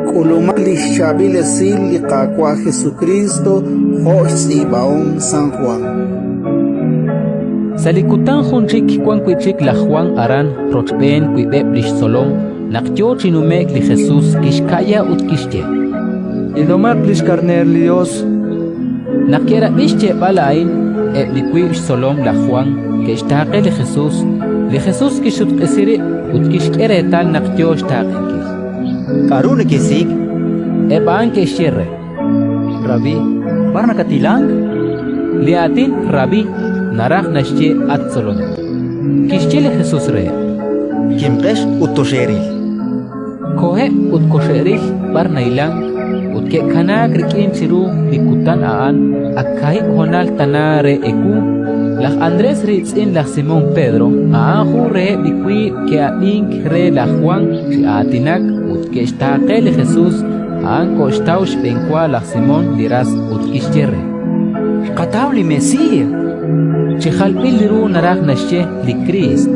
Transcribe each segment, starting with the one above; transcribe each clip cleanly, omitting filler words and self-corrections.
K'ulumaq li xChaab'il Esil li Qaawa' Jesukriist jo' xtz'iib'ahom San Jwan. Sa' li kutan jun chik wan wi' chik laj Jwan aran rochb'een wiib'eb' li xtzolom. Naq yo chi nume'k li Jesus, kixka'ya ut kixye: Ilomaq li xKarneer li Yos! Naq ke'rab'i xyeeb'al a'in, eb' li wiib' xtzolom laj Jwan ke'xtaaqe li Jesus. Li Jesus kixsutq'isi rib' ut kixk'e reetal naq yo xtaaqenkil. K'aru nekesik'? Eb' a'an ke'xye re: Rabí, b'ar nakathilank? Li aatin Rabí naraj naxye at Tzolonel. Kixye li Jesus reheb': Kimqex ut toxeeril. Koheb' ut koxe'ril b'ar nahilank, ut ke'kanaak rik'in chiru li kutan a'an ak kaahib' honal tana re ewu. Laj Andrés riitz'in laj Simón Pedro a'an jun reheb' li wiib' ke'ab'ink re laj Jwan chi aatinak ut ke'xtaaqe li Jesus. A'an koxtaw xb'enwa laj Simón li ras ut kixye re: Xqataw li Mesiiy. Chi jalb'il ru naraj naxye li Kriist.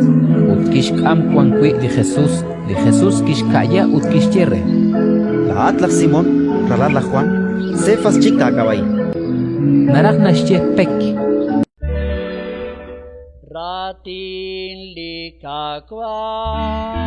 Ut kixk'am wan wi' li Jesus. Li Jesus kixka'ya ut kixye re: Laa'at laj Simón, ralal laj Jwan, Sefas chik taak'ab'a'in. Naraj naxye pek. Raatin li Qaawa'.